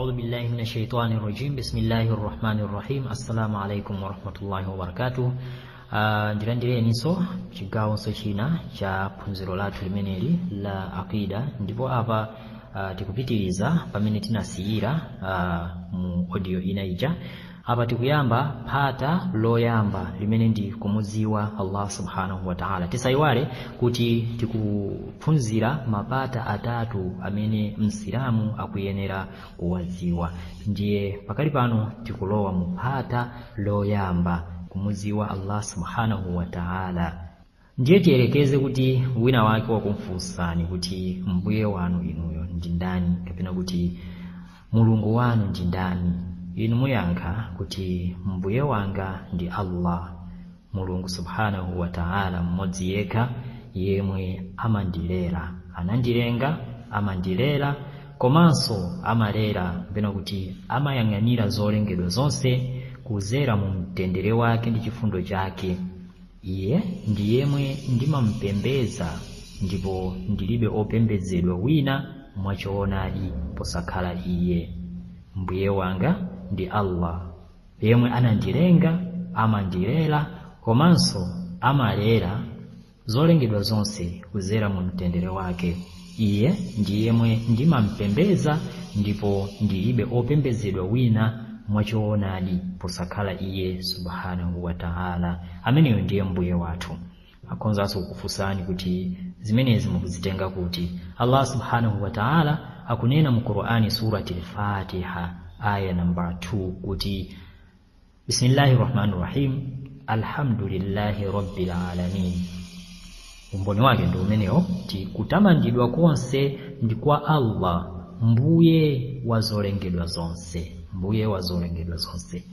أعوذ بالله من الشيطان الرجيم بسم الله الرحمن الرحيم السلام عليكم ورحمة الله وبركاته. Ndilandireninso chigawonso china cha phunziro lathu limeneli la aqida, ndipo apa tikupitiriza pamene tinasiyira mu audio ina ija. Apa tikuyamba phata loyamba limene ndi kumudziwa Allah subhanahu wa ta'ala. Tisayiwale kuti tikuphunzira mapata atatu amene msilamu akuyenera kuwadziwa. Ndiye pakali pano tikulowa mu phata loyamba, kumudziwa Allah subhanahu wa ta'ala. Ndiye tiyerekeze kuti wina wake wakumfunsani kuti mbuye wanu inuyo ndi ndani, kapena kuti mulungu wanu ndi ndani. Inu muyankha kuti mbuye wanga ndi Allah, mulungu subhanahu wa ta'ala, mmodzi yekha yemwe amandilera, anandilenga, amandilera, komanso amalera kapena kuti amayang'anira zolengedwa zonse kuzera mu mtendere wake ndi chifundo chake. Iye ndi yemwe ndimampembedza, ndipo ndilibe opembedzedwa wina mwachoonadi posakhala iye. Mbuye wanga ndi Allah yemwe anandilenga, amandilera, komanso amalera zolengedwa zonse kuzera mu mtendere wake. Iye ndi yemwe ndimampembedza, ndipo ndilibe opembedzedwa wina mwachoonadi posakhala iye subhanahu wa ta'ala. Ameneyo ndiye mbuye wathu. Akhonzanso kukufunsani kuti zimenezi mukuzitenga kuti? Allah subhanahu wa ta'ala akunena mu Qur'ani, surati al-Fatiha, aya namba 2, kuti bismillahi rahmani rahim, alhamdulillahi rabbil alamin. Umboni wake ndi umenewo, kuti kutamandidwa konse ndi kwa Allah, mbuye wa zolengedwa zonse, mbuye wa zolengedwa zonse.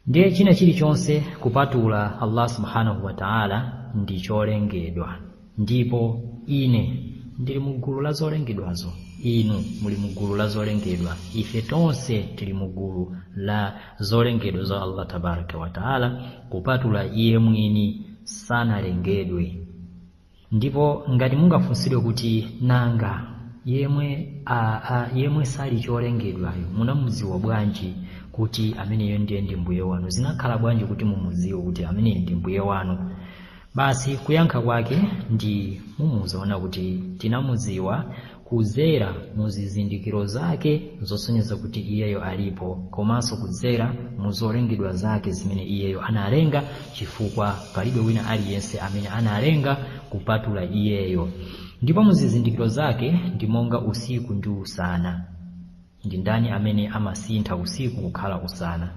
Ndiye china chilichonse kupatula Allah subhanahu wa ta'ala ndi cholengedwa, ndipo ine ndili mu gulu la zolengedwazo, inu muli mu gulu la zolengedwa, ife tonse tili mu gulu la zolengedwa za Allah tabaraka wa ta'ala, kupatula iye mwini sanalengedwe. Ndipo ngati mungafunsidwe kuti nanga yemwe sali cholengedwayo munamudziwa bwanji kuti ameneyo ndiye ndi mbuye wanu, zinakhala bwanji kuti mumudziwe kuti ameneyo ndi mbuye wanu? Basi kuyankha kwake ndi mumuzaona kuti tinamudziwa kudzera mu zizindikiro zake zosonyeza kuti iyeyo alipo, komanso kudzera mu zolengedwa zake zimene iyeyo analenga, chifukwa palibe wina aliyense amene analenga kupatula iyeyo. Ndipo mu zizindikiro zake ndi monga usiku ndi usana. Ndi ndani amene amasintha usiku kukhala usana,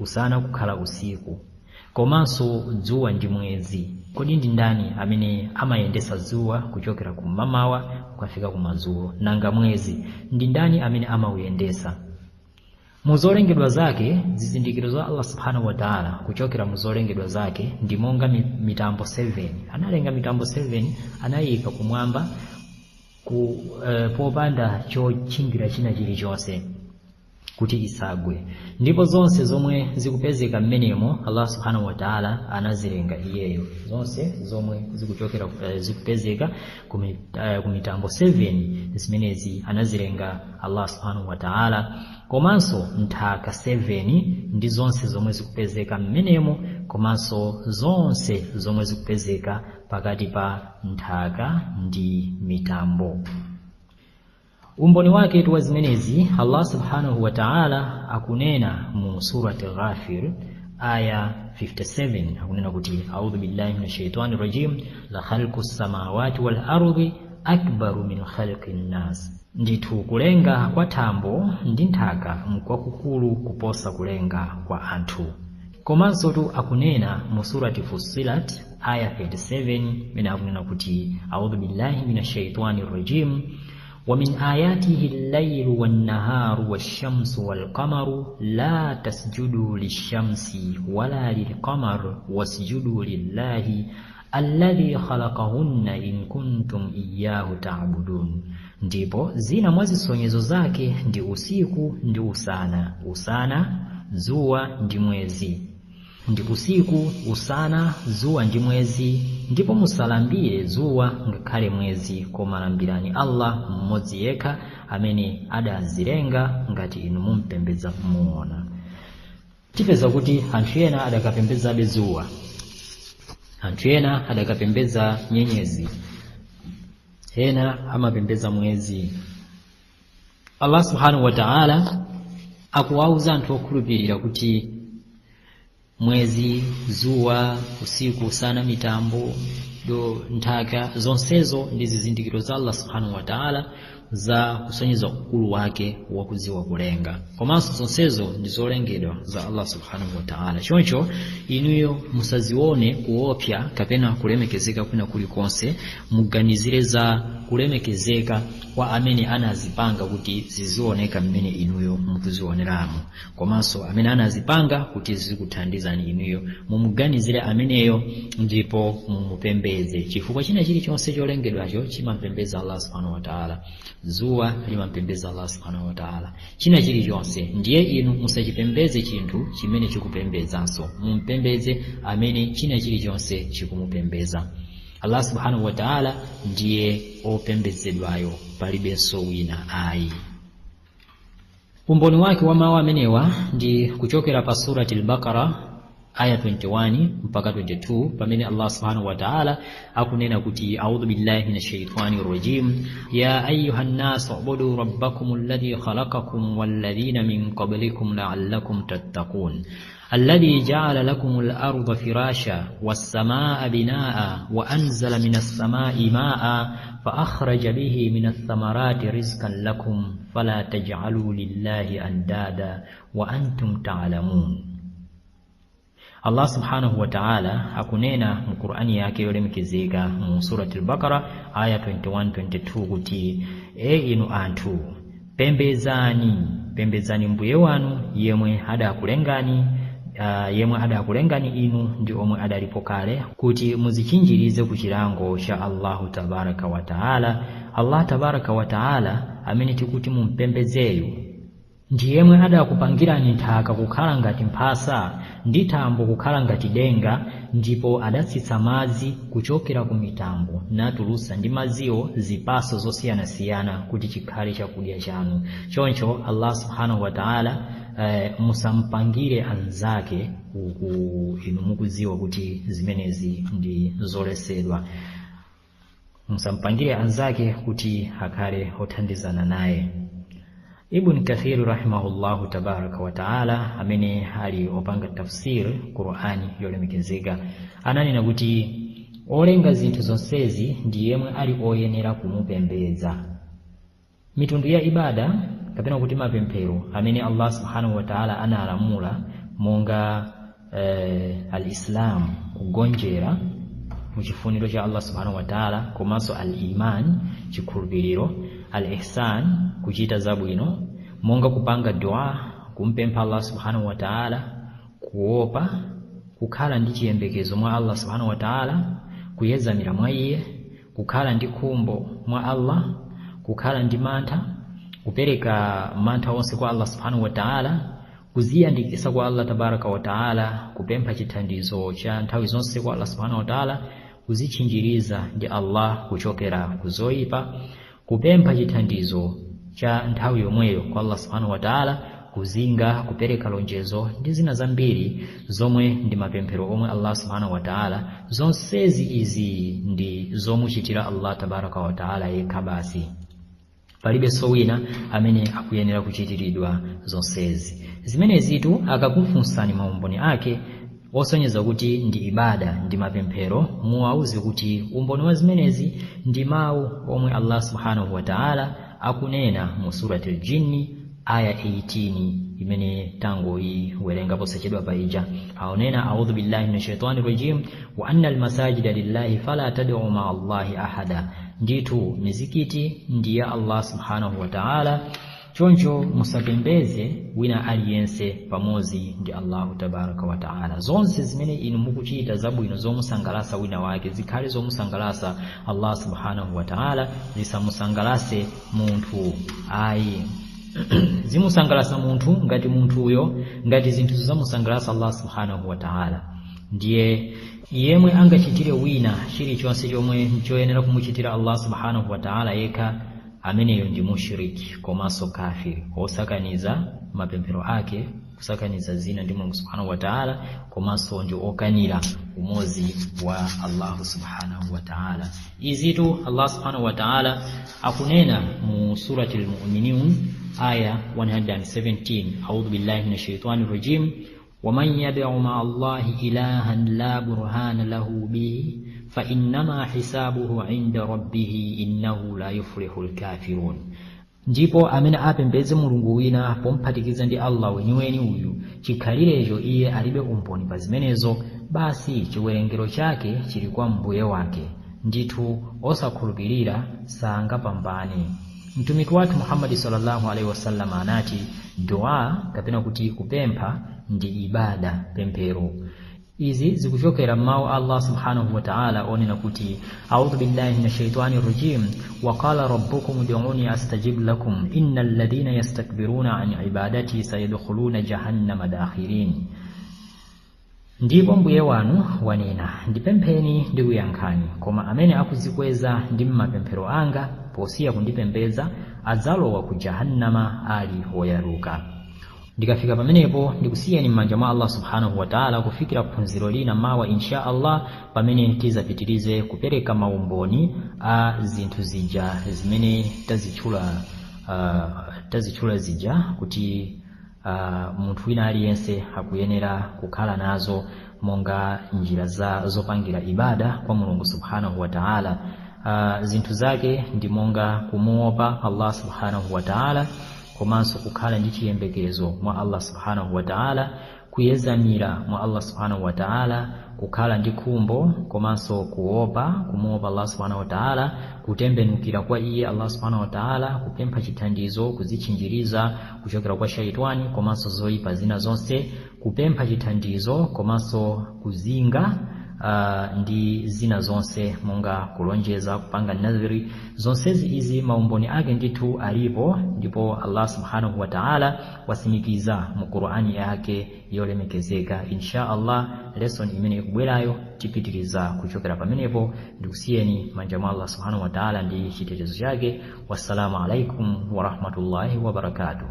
usana kukhala usiku? Komanso dzuwa ndi mwezi. Kodi ndi ndani amene amayendesa dzuwa kuchokera kum'mamawa kukafika kumadzulo? Nanga mwezi ndi ndani amene amawuyendesa? Mu zolengedwa zake, zizindikiro za Allah subhanahu wa ta'ala kuchokera mu zolengedwa zake ndi monga mitambo 7. Analenga mitambo 7, anayika kumwamba popanda chotchingira china chilichonse kuti isagwe, ndipo zonse zomwe zikupezeka mmenemo Allah subhanahu wa ta'ala anazilenga iyeyo. Zonse zomwe zikuchokera zikupezeka ku mitambo 7 zimenezi anazilenga Allah subhanahu wa ta'ala, komanso nthaka 7 ndi zonse zomwe zikupezeka mmenemo, komanso zonse zomwe zikupezeka pakati pa nthaka ndi mitambo. Umboni wake wa zimenezi, Allah subhanahu wa ta'ala akunena mu surati Ghafir aya 57, akunena kuti a'udhu billahi minash shaitani rajim, la khalqu samawati wal ardi akbaru min khalqi nnas. Ndithu kulenga kwa thambo ndi nthaka nkwakukulu kuposa kulenga kwa anthu. Komanso tu akunena mu surati Fussilat aya 37, mene akunena kuti a'udhu billahi minash shaitani rajim, ومن آياته الليل والنهار والشمس والقمر لا تسجدوا للشمس ولا للقمر واسجدوا لله alladhi khalaqahunna in kuntum iyyahu ta'budun. Ndipo zina mwa zisonyezo zake ndi usiku ndi usana, usana dzuwa ndi mwezi, ndi usiku, usana, dzuwa ndi mwezi. Ndipo musalambire dzuwa ngakhale mwezi, koma lambirani Allah mmodzi yekha amene adazilenga, ngati inu mumpembedza muona. Tipeza kuti anthu ena adakapembedzabe dzuwa, anthu ena adakapembedza nyenyezi, ena amapembedza mwezi. Allah subhanahu wa ta'ala akuwauza anthu okhulupirira kuti mwezi, zuwa, usiku, usana, mitambo, do nthaka, zonsezo ndi zizindikiro za Allah subhanahu wa ta'ala za kusonyeza ukulu wake wakudziwa kulenga, komanso zonsezo ndi zolengedwa za Allah subhanahu wa ta'ala. Choncho inuyo musazione kuopsa kapena kulemekezeka kwina kulikonse, muganizire za kulemekezeka kwa amene anazipanga kuti zizioneka mmene inuyo mukuzioneramo, komanso amene anazipanga kuti zikuthandizani inuyo, mumuganizire ameneyo ndipo mumupembedze, chifukwa china chilichonse cholengedwacho chimampembedza Allah subhanahu wa ta'ala. Zuwa limampembedza Allah subhanahu wa ta'ala, china chilichonse. Ndiye inu musachipembedze chinthu chimene chikupembedzanso, mumpembedze amene china chilichonse chikumupembedza. Allah subhanahu wa ta'ala ndiye opembedzedwayo, palibenso wina ayi. Umboni wake wa mawu amenewa ndi kuchokera pa Surati al-Baqara aya 21 mpaka 22, pamene Allah subhanahu wa ta'ala akunena kuti: A'udhu billahi minash shaitani rajim, ya ayuha nnasu ubudu rabbakum alladhi khalaqakum walladhina min qablikum la'allakum tattaqun, alladhi ja'ala lakum al-ardha firasha was-samaa'a binaa'a wa anzala minas samaa'i maa'a fa akhraja bihi minas thamarati rizqan lakum fala taj'alu lillahi andada wa antum ta'lamun. Allah subhanahu wa ta'ala akunena mu Qur'ani yake yolemekezeka mu Surati al-Baqara aya 21 22 kuti: e inu anthu, pembedzani, pembedzani mbuye wanu yemwe adakulengani, yemwe adakulengani inu ndi omwe adalipo kale, kuti muzichinjirize ku chilango cha Allahu tabaraka wa ta'ala. Allah tabaraka wa ta'ala amene tikuti mumpembedzeyu ndi yemwe adakupangirani nthaka kukhala ngati mphasa ndi thambo kukhala ngati denga, ndipo adatsitsa madzi kuchokera ku mitambo natulutsa ndi madziwo zipatso zosiyanasiyana kuti chikhale chakudya chanu. Choncho Allah subhanahu wa ta'ala musampangire anzake uku inu mukudziwa kuti zimenezi ndi zoletsedwa. Musampangire anzake kuti akhale othandizana naye. Ibn Kathir rahimahullahu tabaraka wa taala, amene ali opanga tafsir Qur'ani yolemekezeka, ananena kuti olenga zinthu zonsezi ndi yemwe ali oyenera kumupembedza. Mitundu ya ibada kapena kuti mapemphero amene Allah subhanahu wa ta'ala analamula, monga al-Islam, kugonjera muchifuniro cha Allah subhanahu wa ta'ala, komanso al-iman, chikhulupiriro, al-ihsan, kuchita zabwino, monga kupanga dua, kumpempha Allah subhanahu wa ta'ala, kuopa, kukhala ndi chiyembekezo mwa Allah subhanahu wa ta'ala, kuyezamira mwa iye, kukhala ndi khumbo mwa Allah, kukhala ndi mantha, kupereka mantha onse kwa Allah subhanahu wa ta'ala, kuziyandikisa kwa Allah tabaraka wa ta'ala, kupempha chithandizo cha nthawi zonse kwa Allah subhanahu wa ta'ala, kuzitchinjiriza ndi Allah kuchokera kuzoyipa, kupempha chithandizo cha nthawi yomweyo kwa Allah subhanahu wa ta'ala, kuzinga, kupereka lonjezo ndi zina zambiri zomwe ndi mapemphero omwe Allah subhanahu wa ta'ala. Zonsezi izi ndi zomuchitira Allah tabaraka wa ta'ala yekha basi, palibenso wina amene akuyenera kuchitiridwa zonsezi. Zimenezitu akakufunsani maumboni ake osonyeza kuti ndi ibada, ndi mapemphero, muwauze kuti umboni wa zimenezi ndi mawu omwe Allah subhanahu wa ta'ala akunena mu Surati al-Jinni aya 18 imene tangoyiwerenga posachedwa paija. Aonena: a'udhu billahi minash shaitani rajim, wa anna almasajida lillahi fala tad'u ma'a Allahi ahada. Ndithu mizikiti ndi ya Allah subhanahu wa ta'ala, choncho musapembeze wina aliyense pamodzi ndi Allahu tabaraka wa ta'ala. Zonse zimene inu mukuchita zabwino zomusangalasa wina wake zikhale zomusangalasa Allah subhanahu wa ta'ala, zisamusangalase munthu ayi. Zimusangalasa munthu ngati munthuyo, ngati zinthu zamusangalasa Allah subhanahu wa ta'ala. Ndiye Yemwe angachitire wina chilichonse chomwe nchoyenera kumuchitira Allah subhanahu wa ta'ala yekha, ameneyo ndi mushiriki komanso kafiri, osakaniza mapemphero ake, kusakaniza zina ndi Mulungu subhanahu wa ta'ala, komanso ndi okanira umodzi wa Allahu subhanahu wa ta'ala. Izitu Allah subhanahu wa ta'ala akunena mu Surati al-Mu'minun aya 117, a'udhu billahi minash shaitani rajim, waman yad'u ma'a Allahi ilahan la burhana lahu bihi fa innama hisabuhu 'inda rabbih innahu la yuflihul kafirun. Ndipo amene apembedze mulungu wina pomphatikiza ndi Allah weniweni uyu, chikhalirecho iye alibe umboni pa zimenezo, basi chiwerengero chake chili kwa mbuye wake, ndithu osakhulupirira sangapambane. Mtumiki wathu Muhammadi sallallahu alaihi wasallam anati dua kapena kuti kupempha ndi ibada, pemphero. Izi zikuchokera m'mawu Allah subhanahu wa ta'ala onena kuti a'udhu billahi minash shaitani rajim, wa qala rabbukum ud'uni astajib lakum innal ladhina yastakbiruna an ibadati sayadkhuluna jahannama dakhirin. Ndipo mbuye wanu wanena, ndipempheni ndikuyankhani, koma amene akuzikweza ndi mmapemphero anga posiya kundipembedza adzalowa ku jahannama ali woyaluka. Ndikafika pamenepo ndikusiyeni m'manja mwa Allah subhanahu wa ta'ala kufikira phunziro lina mawa insha Allah, pamene tizapitirize kupereka maumboni a zinthu zija zimene tazitchula zija kuti munthu wina aliyense akuyenera kukhala nazo monga njira za zopangira ibada kwa Mulungu subhanahu wa ta'ala. Zinthu zake ndi monga kumuopa Allah subhanahu wa ta'ala, komanso kukhala ndi chiyembekezo mwa Allah subhanahu wa ta'ala, kuyezamira mwa Allah subhanahu wa ta'ala, kukhala ndi khumbo komanso kuopa kumuopa Allah subhanahu wa ta'ala, kutembenukira kwa iye Allah subhanahu wa ta'ala, kupempha chithandizo, kuzitchinjiriza kuchokera kwa shaitani komanso zoyipa zina zonse, kupempha chithandizo komanso kuzinga ndi zina zonse monga kulonjeza, kupanga nadhiri. Zonsezi izi maumboni ake ndithu alipo, ndipo Allah subhanahu wa ta'ala wasimikiza mu Qur'ani yake yolemekezeka. Insha Allah lesson imene ikubwerayo tipitiriza kuchokera pamenepo. Ndikusiyeni manja mwa Allah subhanahu wa ta'ala ndi chitetezo chake. Wassalamu alaikum wa rahmatullahi wa barakatuh.